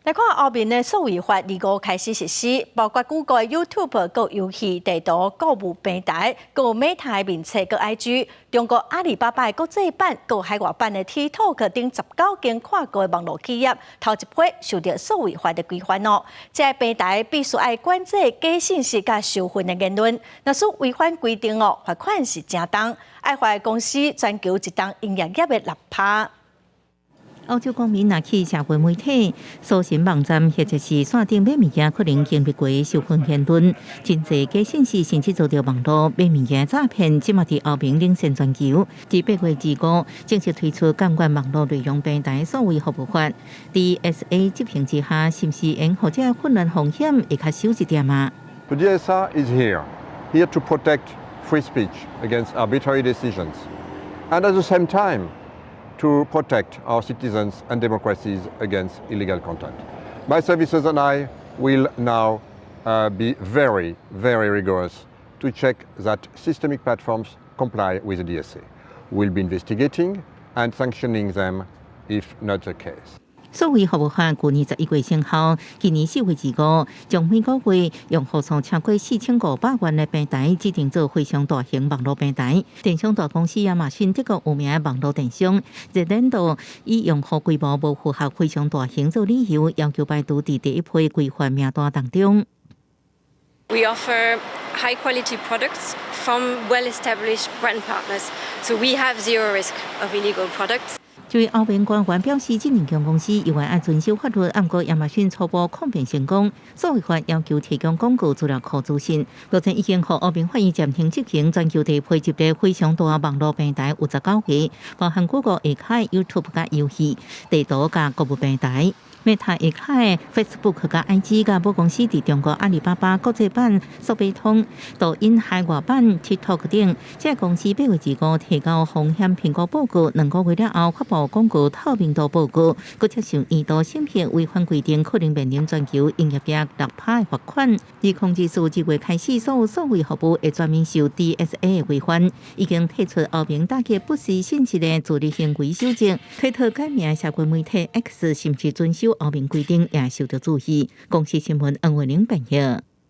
來看歐盟的數位法25開始實施，包括 Google、YouTube、閣遊戲、地圖、購物平台、閣 Meta 的面冊、閣 IG、中國阿里巴巴的國際版、閣海外版的 TikTok 等19間跨國的網路企業，頭一批受著數位法的規範哦。這个平台必須愛管制假信息佮仇恨的言論，若是違反規定哦，罰款是誠重，愛罰公司全球一冬營業額的6%。歐洲公民若去社會媒體、搜尋網站或者是線頂買物件，可能經歷過仇恨言論、真濟假信息，甚至遭著網路買物件詐騙，這馬佇歐盟領先全球。佇8月25正式推出監管網路內容平台數位服務法，DSA 執行之下，是毋是會予這混亂風險會較少一點啊？ The DSA is here, here to protect free speech against arbitrary decisions, and at the same time, to protect our citizens and democracies against illegal content. My services and I will now be very, very rigorous to check that systemic platforms comply with the DSA. We'll be investigating and sanctioning them if not the case. 數位服務法舊年11月生效，今年4月25，將每個月用戶數超過4500萬的平台指定做非常大型網路平台。電商大公司亞馬遜這個有名的網路電商，熱鏈度以用戶規模無符合非常大型做理由，要求排除佇第一批規範名單當中。 We offer high quality products from well-established brand partners, so we have zero risk of illegal products. 這位歐盟官員表示，這兩間公司猶原愛遵守法律，毋過亞馬遜初步抗辯成功，數位法要求提供廣告資料庫資訊，目前已經予歐盟法院暫停執行。全球第一批入列非常大網路平台有19个，包含 Google 下跤 YouTube 佮遊戲、地圖佮購物平台。Meta 下跤 Facebook 佮 IG 佮母公司佇中國阿里巴巴國際版速賣通、抖音海外版 TikTok 等，這个公司8月25提交風險評估報告，2個月了後發布廣告透明度報告，閣接受年度審核違反規定，可能面臨全球營業額6%的罰款。2024月開始，所有數位服務會全面受 DSA 的規範，已經提出歐盟打擊不實信息的自律行為守則。推特改名社群媒體 X 是毋是遵守歐盟規定，也受到注意。公視新聞恩慧玲編譯。